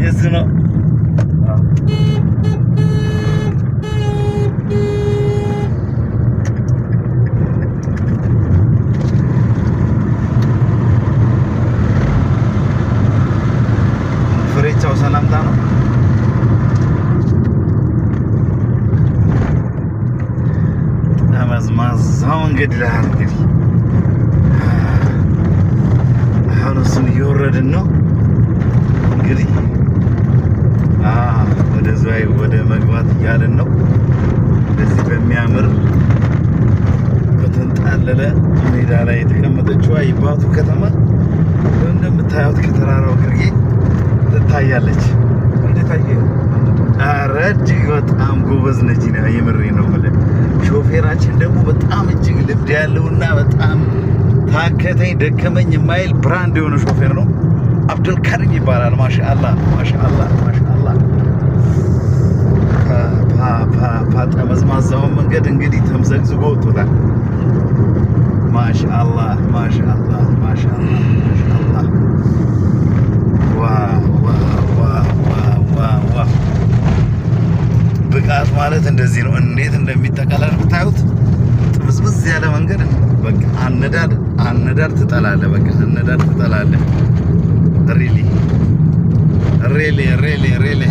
የሱ ነው። ፍሬቻው ሰላምታ ነው። ጠመዝማዛው መንገድ ይልሃል። እንግዲህ አሁን እሱን እየወረድን ነው። እንግዲህ ወደ ዝዋይ ወደ መግባት እያልን ነው። በዚህ በሚያምር በተንጣለለ ሜዳ ላይ የተቀመጠችዋ የባቱ ከተማ እንደምታዩት ከተራራው ግርጌ ትታያለች። እንዴት አየህ? ኧረ እጅግ በጣም ጎበዝ ነጂ ነው። የምሬ ነው የምልህ። ሾፌራችን ደግሞ በጣም እጅግ ልምድ ያለውና በጣም ታከተኝ ደከመኝ የማይል brand የሆነ ሾፌር ነው። አብዱልከሪም ይባላል። ማሻአላ ማሻአላ ማሻአላ። ፓ ጠመዝማዛውን መንገድ እንግዲህ ተምዘግዝጎ ወጥቶታል። ማሻአላ ማሻአላ ማሻአላ ማሻአላ። Wow wow wow wow wow wow! ብቃት ማለት እንደዚህ ነው። እንዴት እንደሚጠቀለል ብታዩት። ጥምዝምዝ ያለ መንገድ በቃ አነዳድ አነዳድ ትጠላለህ። በቃ አነዳድ ትጠላለህ። Really, really, really, really.